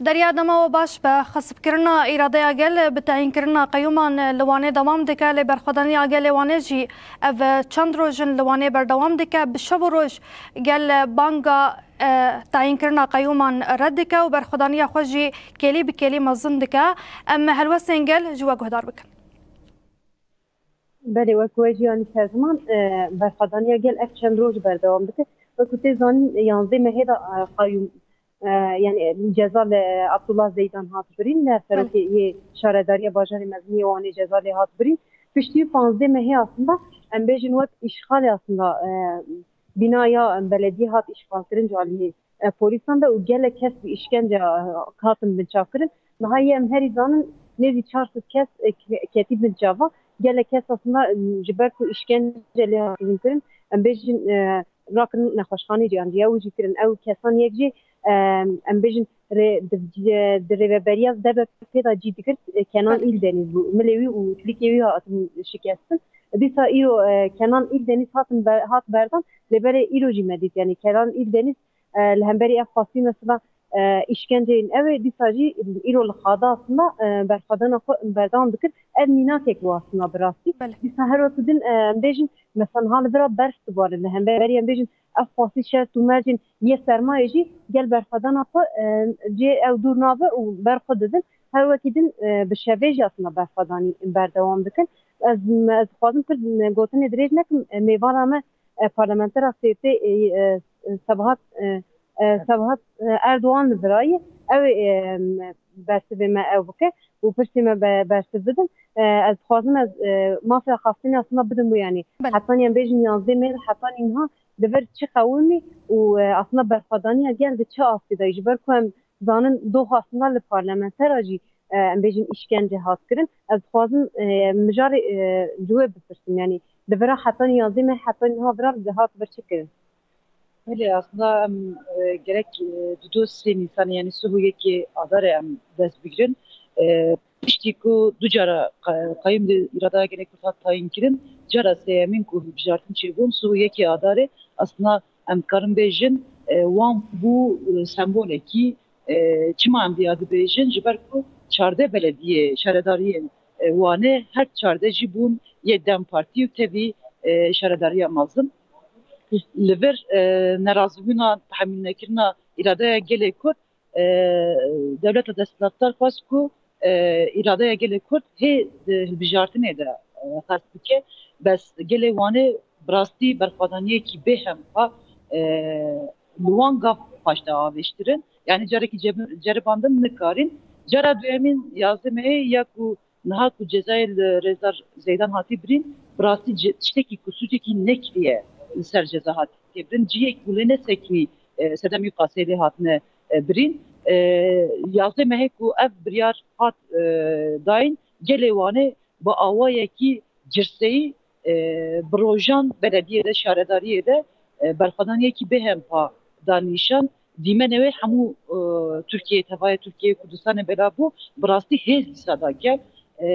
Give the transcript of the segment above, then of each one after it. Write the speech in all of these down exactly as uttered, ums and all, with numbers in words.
Derya, dema we baş be. Xesibkirina îradeya gel bi tayînkirina qeyûman li Wanê dewam dike, lê berxwedaniya gelê Wanê jî ev çend roj in li Wanê berdewam dike. Bi şev û roj gel banga, e, tayînkirina qeyûman red dike û berxwedaniya xwe jî kêlî bi kêlî mezin dike. Em helwestên gel ji we guhdar bikin. Belê, wek we jî anî ser ziman, e, berxwedaniya gel ev çend roj berdewam dike. Wekî tê zanîn, yanzdeh mehê de, e, qayûm, e, yani ceza li Abdullah Zeydan hat birîn, li serokê yê şaredariya bajarê mezin yê Wanê ceza lê hat birîn. Piştî panzdeh mehê aslında, em bêjin wek îşxalê aslında, e, bînaya belediyê hat îşxalkirin ji aliyê, e, polîsan de û gelek kes bi îşkence, e, hatin binçavkirin. Niha yê em herî zanin nêzî çar sed kes, e, ke-, ketî binçava. Gelek kes aslında, e, ji ber ku îşkence lê hatin kirin, em bêjin, e, rakirin nexweşxanê jî an jî ew jî kirin. Ew kesan yek jî, e, em bêjin rê-, di, di rêveberiya D B P'ê de cî digirt, e, Kenan Îldeniz bû. Milê wî û tilîkê wî hatin şikestin. Dîsa îro, e, Kenan Îldeniz hatin ber-, hat berdan, lê berê îro jî me dît. Yani Kenan Îldeniz, e, li hemberî ev qasî mesela, e, îşkenceyên ew ê, dîsa jî îro li xada aslında, e, berxwedana xwe berdewam dikir. Ev mînakek bû aslında bi rastî. Belê. Dîsa her wekî din, e, em bêjin, mesela niha li vira berf dibare, li hemberî em bêjin ev qasî şert û mercên yê sermayê jî gel berxwedana xwe, e, cê ew dûr nabe û ber xwe didin. Her wekî din, e, bi şevê jî aslında berxwedanî berdewam dikin. Ez, ez dixwazim pir gotinê dirêj nekim, e, mêvana me, e, parlamentera Sêrtê, e, e, Sebhat, e, e, Sebhat, e, Erdoğan li vira ye. Ew ê, e, bersivê me ew bike û pirsê me be-, bersiv bidin. E, ez dixwazim ez, e, mafê axaftinê aslında bidim wê, yanî Belê. Hetanî em bêjin yanzdeh meh, hetanî niha li vir çi qewimî û, e, aslında berxwedaniya gel di çi astê de ye? Ji ber ku em zanin dox aslında li parlamentera jî, e, em bêjin îşkence hat kirin. Ez dixwazim, e, mijarê, e, ji wê bipirsim, yanî li vira hetanî yanzdeh meh, hetanî niha vira li hat vir çi kirin? Belê, aslında em, e, gerek, e, du du sê Nîsanê, yanî sih û yekê Adarê em dest bigirin. E, piştî ku du cara qe-, qeyûm li îradaya gelê Kurd hat tayîn kirin, cara sêyemîn ku hilbijartin çêbûn, sih û yekê Adarê, aslında em dikarin bêjin, e, wan bû, e, sembolekî, e, çima em vêya dibêjin, ji ber ku çardeh belediyê, şaredariyên, e, Wanê her çardeh jî bûn yê DEM Partî û tevî, e, şaredariya mezin. Li vir, e, nerazîbûna, tehemûl nekirina îradeya gelê Kurd, e, dewleta desthilatdar xwest ku, e, îradeya gelê Kurd hê di hilbijartinê de, e, xerc bike. Bes gelê Wanê bi rastî berxwedaniyekî bêhempa, e, li wan gav paşda avêştirin. Yani carekî cem-, ceribandin nikarîn. Cara duyemîn yazdeh mehê ya ku niha ku cezayê li Rêzdar Zeydan hatî birîn, bi rastî ce-, tiştekî ku sûcekî nekiriye li ser ceza hatî birîn. Cihê ku lê nesekinî, e, sedemî qasê lê hatine, e, birîn. E, yazdeh mehê ku ev biryar hat, e, dayîn, gelê Wanê bi awayekî cirseyî, e, bi rojan belediyê de, şaredariyê de, e, berxwedaniyekî bêhempa da nîşan. Dîmenê wê hemû, e, Tirkiyeyê, tevayê Tirkiyeyê, Kurdistanê bela bû, bi rastî hêz dîsa da gel. E,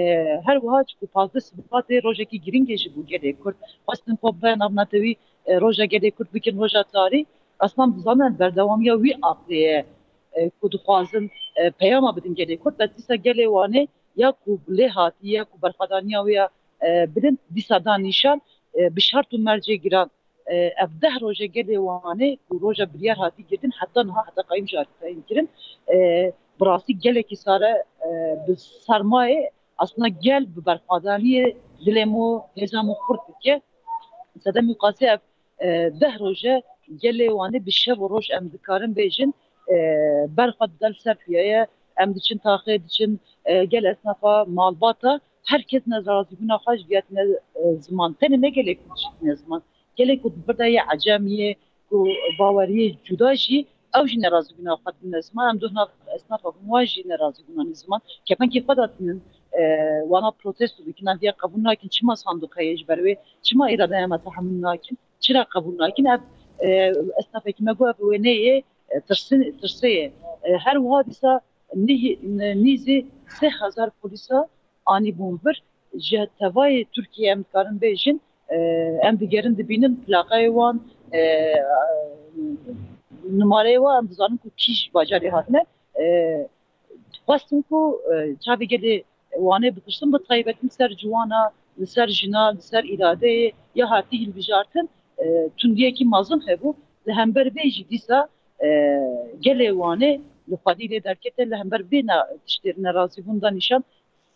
her wiha çiku pazdeh Sibatê rojekî girîng e ji bo gelê Kurd. Xwestin xwe bibe navnetewî, e, roja gelê Kurd bikin roja tarî. Eslan bizanin berdewamiya wî aqlê ye, e, ku dixwazin, e, peyama bidin gelê Kurd. Bes dîsa gelê Wanê ya ku lê hatî, ya ku berxwedaniya wê ya, e, bilind dîsa da nîşan, e, bi şert û mercê giran. E, ev deh roje gelê Wanê ku roja biryar hatî girtin, heta niha, heta qayûm jî hatî tayîn kirin, e, bi rastî gelekî sare, e, bi sermayê aslında gel bi berxwedaniyê dilê mo hêza mo xurt dike. Sedemî qasê ev, e, deh roje gelê Wanê bi şev û roj em dikarin bêjin, e, berxwe dide li ser piyeye, em diçin taxê, diçin, e, gel esnafa malbata, her kes nerazîbûna xwe ji viya tine, e, ziman. Tenê ne gelê Kurd jî tine ziman. Gelê ku di vir de yê ecem yê, ku baweriyê cuda jî, ew jî nerazîbûna xwe dine ziman. Em doh nav esnafa hûn wan jî nerazîbûna ne ziman. Kepengê xwe datînin, e, wana protesto dikin, em viya qebûl nakin. Çima sanduqeyê ji ber wê? Çima îradeya me tehemûl nakin? Çira qebûl nakin? Ev, e, esnafekî me got, ev wêneyê, e, tirsin-, tirsê ye. E, her wiha dîsa nî-, nîzî sê hezar polîsa anîbûn vir. Ji tevayê Tirkiyê em dikarin bêjin, e, em digerin dibînin plaqeyê wan, e, numareyê wan, em dizanin ku kî ji bajarê hatine. E, dixwestim ku, e, çavê gelê Wanê bikiştin, bi taybet li ser ciwana, li ser jina, li ser îradeyê ya hatî hilbijartin, e, tundiyekî mezin hebû. Li hember vê jî dîsa, e, gelê Wanê li xwedî lê derkete, li hember vê ne-, tiştê nerazîbûn da nîşan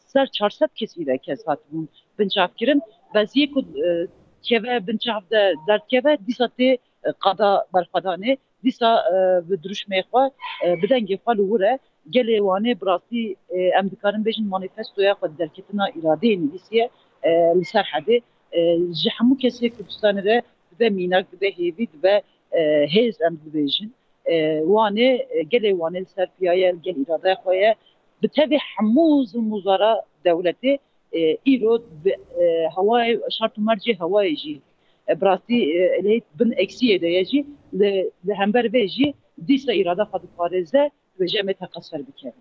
ser çar sed kesî de kes hatibûn binçavkirin. Beziyê ku, e, keve binçav de derdkeve, dîsa tê, e, qada berxwedanê. Dîsa, e, bi dirûşmê xwe, e, bi dengê xwe li wir e. Gelê Wanê bi rastî, e, em dikarin bêjin manîfestoya xwe, derketina îradeyê nivîsiye, e, li Serhedê. E, ji hemû kesê Kurdistanê re dibe mînak, dibe hêvî, dibe, e, hêz em dibêjin. E, Wanê, e, gelê Wanê li ser piya ye, li gel îradeya xwe ye. Bi tevî hemû zilm û zara dewletê, e, îro bi, e, hewayê, şart û mercê hewayê jî, e, bi rastî, e, lê bin eksiyê de ye jî, li, li hember vê jî dîsa îrada xwe diparêze, dibêje em ê teqeser bikin.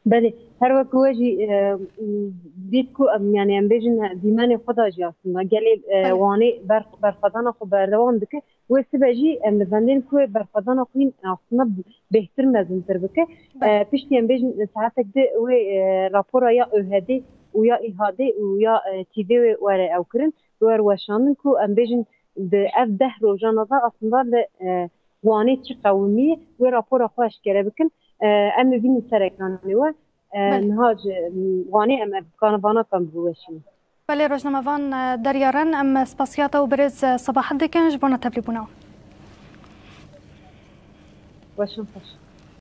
Belê, her wek we jî, e, dît ku em, yani em bêjin dîmenê xwe da jî aslında gelê, e, Belê. Wanê ber-, berxwedana xwe berdewam dike. Wê sibe jî em dibendên ku wê berxwedana xwe hîn aslında bêhtir mezintir bike. Belê. E, piştî em bêjin saetek di wê, e, rapora ya ÖHD û ya ÎHD û ya, e, TV wê were ew kirin, were weşandin ku em bêjin di ev deh rojana de aslında li, e, Wanê çi qewimiye, wê rapora xwe eşkere bikin. E, em ê bînin ser ekranê we. E, Belê. Niha ji, m, Wanê em ev kan-, vana kan biweşînin. Belê, rojnamevan, e, Derya Ren, em spasiya te û birêz, e, Sebahet dikin ji bona tevlîbûna. Weşan xweş.